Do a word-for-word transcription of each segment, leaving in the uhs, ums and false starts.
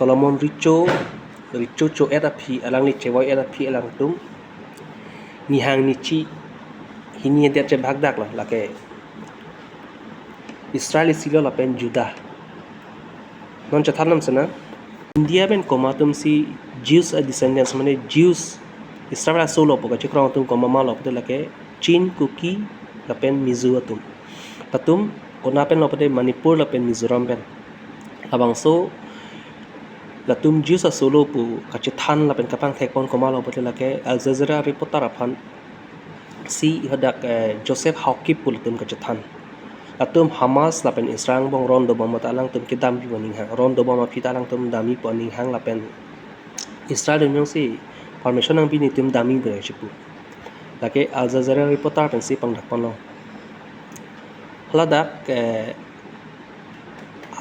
Solomon recho, recho cho-et aphi, alangli chevoi-et aphi alangtum nihang nichi hini adet chebhagdak lo, lake Israel isi lo lapen Juda. Non chethan nam sena, India pen komat atum si Jews a-descendants, mane Jews, Israel aso lo pu kachekrong atum komat ma lo pute lake Chin, Kuki lapen Mizo atum. Latum kona pen lo pute Manipur lapen Mizoram pen. Labangso latum Jews aso lo pu kachethan lapen kapangthek pon komat lo pute lake Al Jazeera reporter aphan si hadak, eh, Joseph Haokip pu latum kachethan. Latum Hamas lapen Israel angbong ron dobom ta alangtum kedampi pu aning hang. Ron dobom aphi ta alangtum damji pu aning hang lapen Israel atum jongsi permission nangpi nelitum damji pu chipu. Lake Al Jazeera reporter pensi pangdak ponlo. Haladak, eh,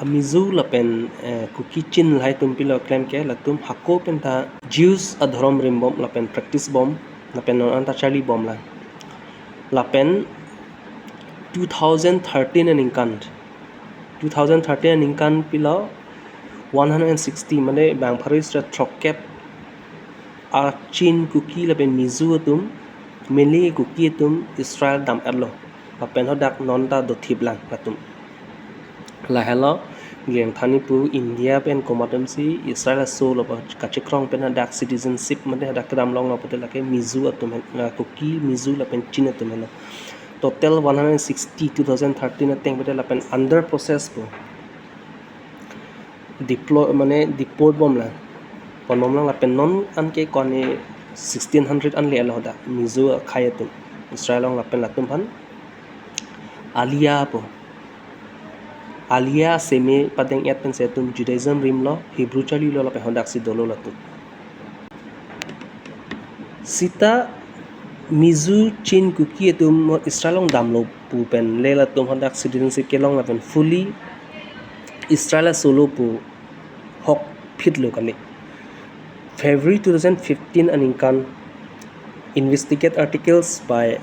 a-Mizo lapen, eh, Kuki Chin lahai atum pilo klem ke latum hako pen ta Jews adhorom rimbom lapen practice bom lapen non anta charlibom lang. Lapen two thousand thirteen aningkan, two thousand thirteen aningkan pilo one hundred sixty, mane bang pharo sra throkkep a-Chin, Kuki lapen Mizo atum, mainly Kuki atum Israel dam-etlo. Lapen hadak non ta dothip lang latum. Lahelo, Glenn Thani pu India pen komat atum si Israel aso lo pu kachekrong pen hadak citizenship mate hadak kedam longlo pute lake Mizo atum hen, la Kuki, Mizo lapen Chin atum henlo. Total one hundred sixty, two thousand thirteen ateng pute lapen under process pu deploy, mane deport bom lang, pon bom lang lapen non anke koni sixteen hundred an le-etlo hadak Mizo akhei atum Israel along lapen latum aphan Aliyah pu, Aliyah seme padeng-et pensi latum Judaism rimlo, Hebrew charlilo lapen hadak si dolo latum. Seta Mizo, Chin, Kuki atum Israel along damlo pu pen le latum hadak citizenship kelong lapen fully Israel aso lo pu hokphitlo kali. February two thousand fifteen aningkan investigate articles by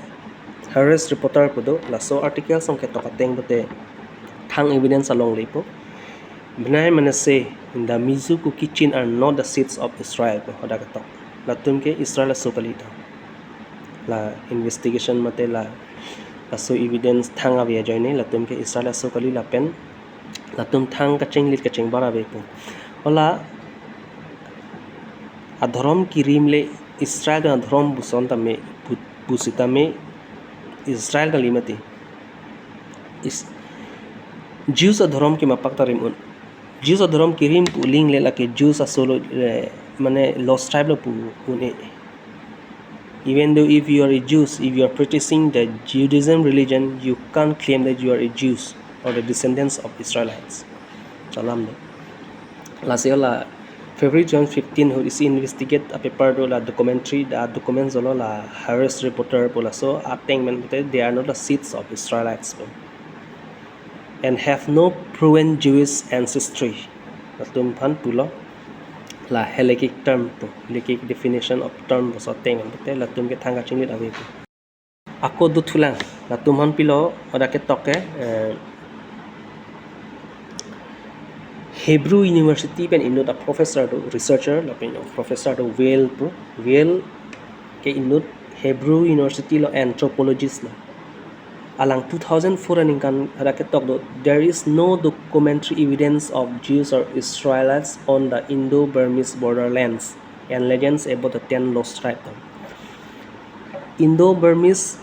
Haaretz reporter pu do, laso articles along ketok ateng pute thang evidence along lepo. Bnei Menashe, the Mizo, Kuki, Chin are not the seeds of Israel pu hadak ketok. Latum ke Israel aso kali ta. La investigation mate la laso evidence thang ave ajoine latum ke Israel aso kali lapen latum thang kachinglit kachingbar ave pu. Hala adhorom kirim le Israel adhorom puson tame pu, pusitame Israel kali mati. Is Jews adhorom kimapak ta rim un. Jews adhorom kirim pu aling le lake Jews aso lo, eh, mane lost tribe lo pu un-e. Even though if you are a Jews, if you are practicing the Judaism religion, you can't claim that you are a Jews or the descendants of Israelites. Chalam do. Lasi hala February two thousand fifteen ahut isi investigate a-paper do, la documentary, the documents dolo, la Haaretz reporter pu laso ateng pen pute, they are not the seeds of Israelites pu, and have no proven Jewish ancestry. Latum aphan pulo la halachic term pu, halachic definition of term pu laso ateng pen pute latum ke thang kachinglit ave pu. Ako dothulang, latum aphan pilo, hadak ketok ke, eh, Hebrew University pen inut a-professor do, researcher lapen professor do, Weil pu, Weil ke inut Hebrew University lo anthropologist lo. Alang two thousand four aningkan hadak ketok do, "There is no documentary evidence of Jews or Israelites on the Indo-Burmese borderlands and legends about the ten lost tribes." Indo-Burmese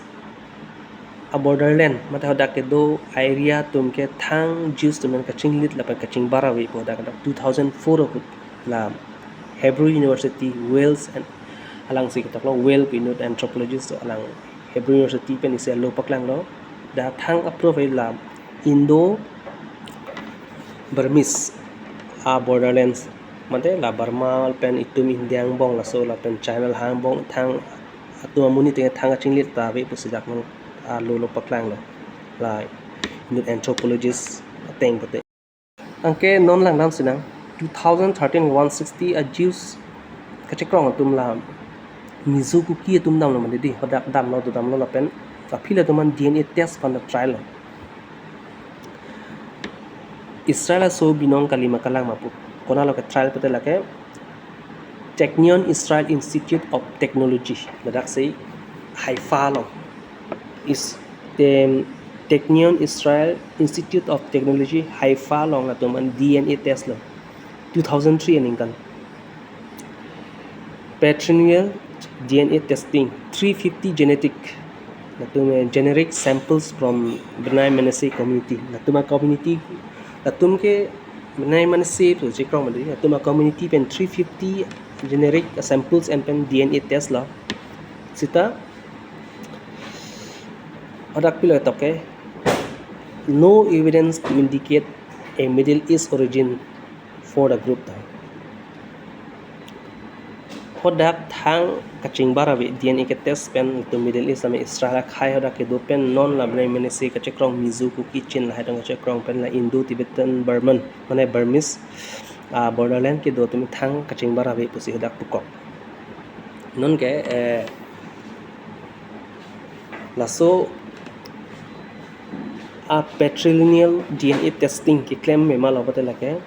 a-borderland, mate hadak kedo area atum ke thang Jews atum kachinglit lapen kachingbar ave pu hadak ketok two thousand four ahut la Hebrew University, Wales and alangsi ketok lo, Weil pu inut anthropologist do, alang Hebrew University pen isi alo paklanglo. Dak thang approve la Indo-Burmese a-borderlands, mate la Burma pen itum India angbong laso lapen China lahai angbong thang atum amonit ateng thang kachinglit ta ave pusi dak non alo lo paklanglo. La inut anthropologist ateng pute. Anke non langdam sinang, two thousand thirteen one sixty a-Jews kachekrong atum la Mizo Kuki atum damlo mane di, hadak damlo do, damlo lapen aphi latum aphan D N A test aphan ta try lo. Israel aso binong kali ma kalang ma pu. Konat along ke-trial pute lake Technion Israel Institute of Technology, ladak si Haifa along. Is tem Technion Israel Institute of Technology Haifa along latum an D N A test lo, two thousand three aningkan. Peritoneal D N A testing, three fifty genetic, latum, eh, generic samples from Bnei Menashe community. Latum a-community, latum ke Bnei Menashe pu chekrong mati, latum a-community pen three fifty generic samples en pen D N A test lo. Seta hadak pilo toke, no evidence to indicate a Middle East origin for the group ta. Hadak thang kachingbar ave D N A ke-test pen latum Middle East ame Israel akhei hadak kedo pen non la Bnei Menashe kachekrong Mizo Kuki Chin lahai atum kachekrong pen la Indo-Tibetan Burman, mane Burmese, ah, borderland kedo atum thang kachingbar ave pusi hadak pukok. Non ke, eh, laso a-patrilineal D N A testing keklem mema lo pute lake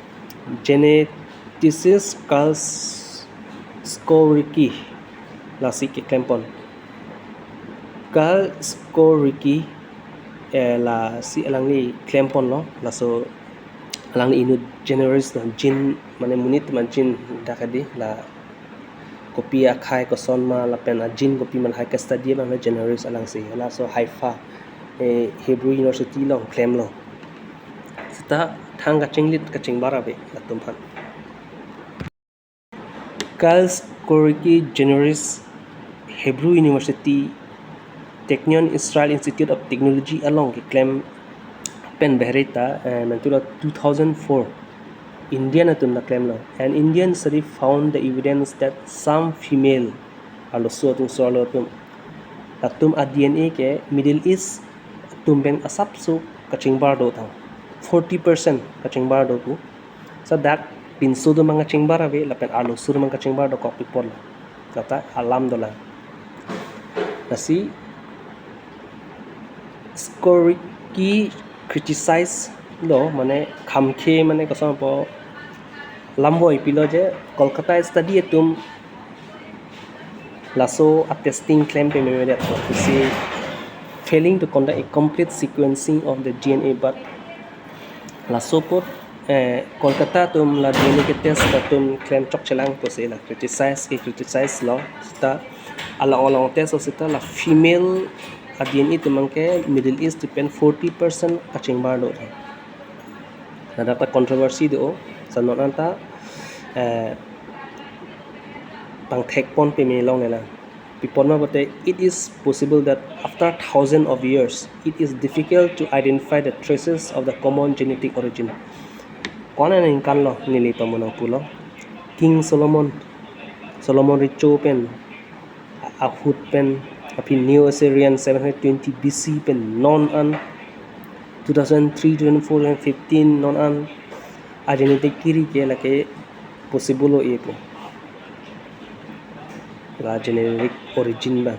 geneticist Karl Skorecki lasi keklem pon. Karl Skorecki, eh, lasi alangli klem pon lo, laso alangli inut generalist lo, gene, mane monit ma gene dak adi la kopi akhei koson ma lapen a-gene kopi ma lahai ke-study abang generalist alangsi. Laso Haifa, eh, Hebrew University along klem lo. Seta thang kachinglit kachingbar ave latum aphan. Karl Skorecki, generalist, Hebrew University, Technion Israel Institute of Technology along keklem pen behere ta, eh, mentu la two thousand four, Indian atum ta klem lo. An Indian study found the evidence that some female, arloso atum, arloso atum, latum a-D N A ke Middle East atum pen asapso kachingbar do tang, forty percent kachingbar do pu. Seta dak pinso atum abang kachingbar ave lapen arloso atum abang kachingbar dokok pi apotlo. Lata alam dolang. Lasi Skorecki criticize lo, mane khamkhe, mane kosonpo, lamvoi pilo je Kolkata study atum laso a-testing klem pame memedet lo, pusi failing to conduct a complete sequencing of the D N A, but laso apot, eh, Kolkata atum la D N A ke-test atum klem chokchelang pusi la criticize ke-criticize lo. Seta along along test lo seta la female a-D N A atum abang ke Middle East pen forty percent kachingbar do. Ladak ta controversy do, seta non anta, eh, pangthek pon pame longle lang. Pi apot ma pute, it is possible that after thousands of years, it is difficult to identify the traces of the common genetic origin. Konat aningkan lo neli pamonong pulo, King Solomon, Solomon recho pen ahut pen, aphi Neo-Assyrian seven hundred twenty B C pen non an, two thousand three, two thousand four, two thousand fifteen non an a-genetic kiri ke lake possible lo-e pu, la genetic origin abang.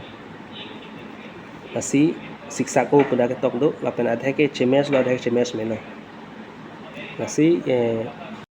Lasi siksak-o pu dak ketok do, lapen adhe ke chematch lo, adhe ke chematch melo. Lasi, eh,